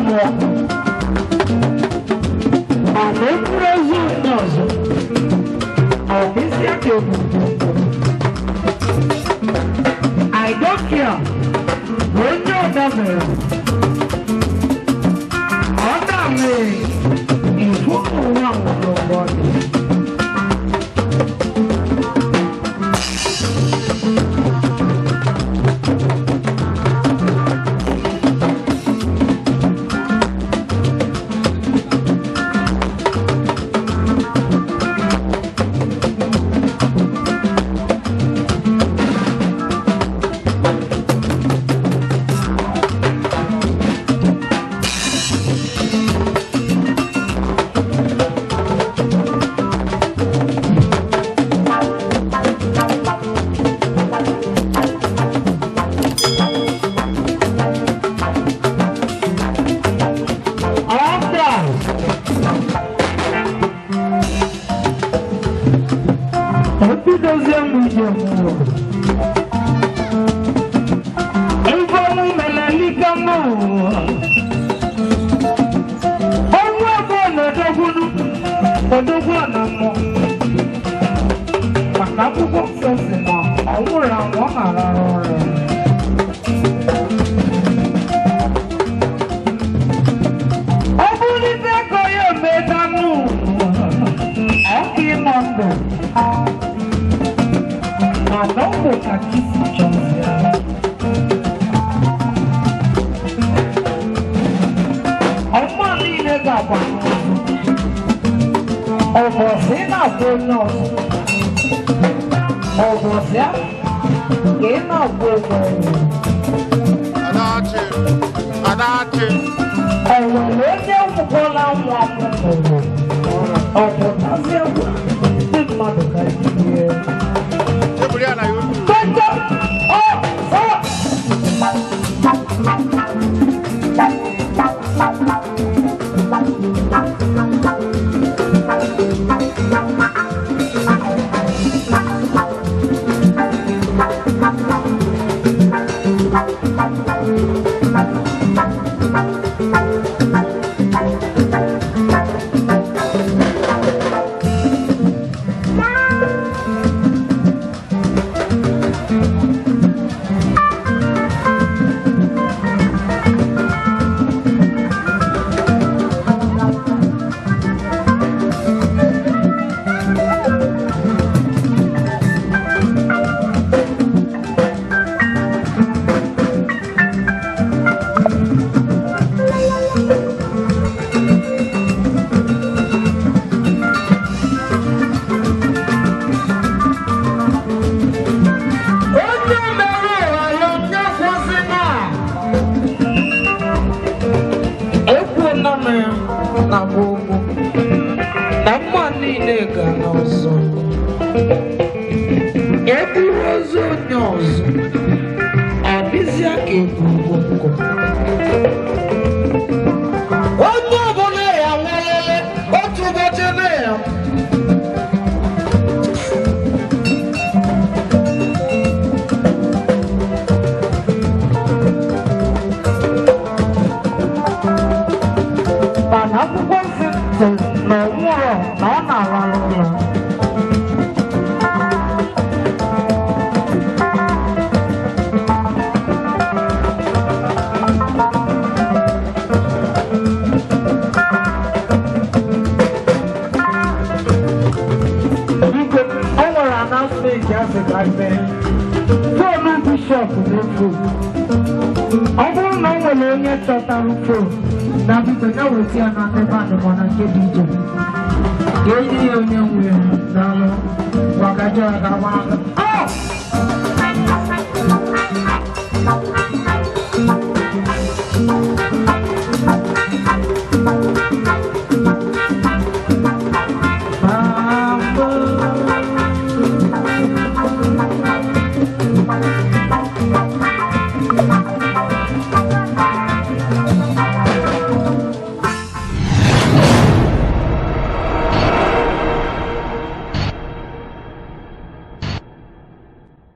Mmụọ mana ekwuru ozu ndị ọzọ, ọ dịzịa ka ebubo. I don't care na onye ọda mere ọ da mere ifu ụwa nwụrụ mgbe ọ dị. Ọ̀dà ebidozie m ije mmụọ ife ọnwụ melelika n'ụwa, ọnwụ abụọ na odogwunu odogwu na mmụọ, maka akwụkwọ nsọ si na ọ nwụrụ anwụ, ọ na-arara ụra. Ọ bụrụ ego ya emeta n'ụwa, ọ ka ịnọ ndụ, mana ọ bụ ka chi si chọzie. Ọmụ niile ga-agba n'ụzọ ụbọchị na-agwa onye ọzọ, ụbọchị ahụ ka ị na-agwa onye ọzọ. Adachi, Adachi. O nwere onye nwụkwala nwa m n'ụwa, ọ pụtazie gwa ndị mmadụ ka jie. Chebuli ya na YouTube. Kọjọ ọ ọ. Onye mere ụwa ya, onye kwụsị na ekwuola m ya na gbogbo na mma niile ga n'ọzọ eburu ozu onye ọzọ, ọ dịzịa ka ebubo nkụ. Onye ọbụla ya nwelele otu ụbọchị na ya. Mana akwụkwọ nsọ sị na ọ nwụrụ, na ọ na-arahụ ụra. Biko, o nwere announcement a sị ka mee. Phone bishọp na-efu. Ọ bụrụ na o nwere onye chọtara phone na, biko ya weta ya n'aka ebe a nọ na nke dị iche ka enyi ya onye nwe ya. Daalụ, gwagaja ya ga-agba aka. Oh!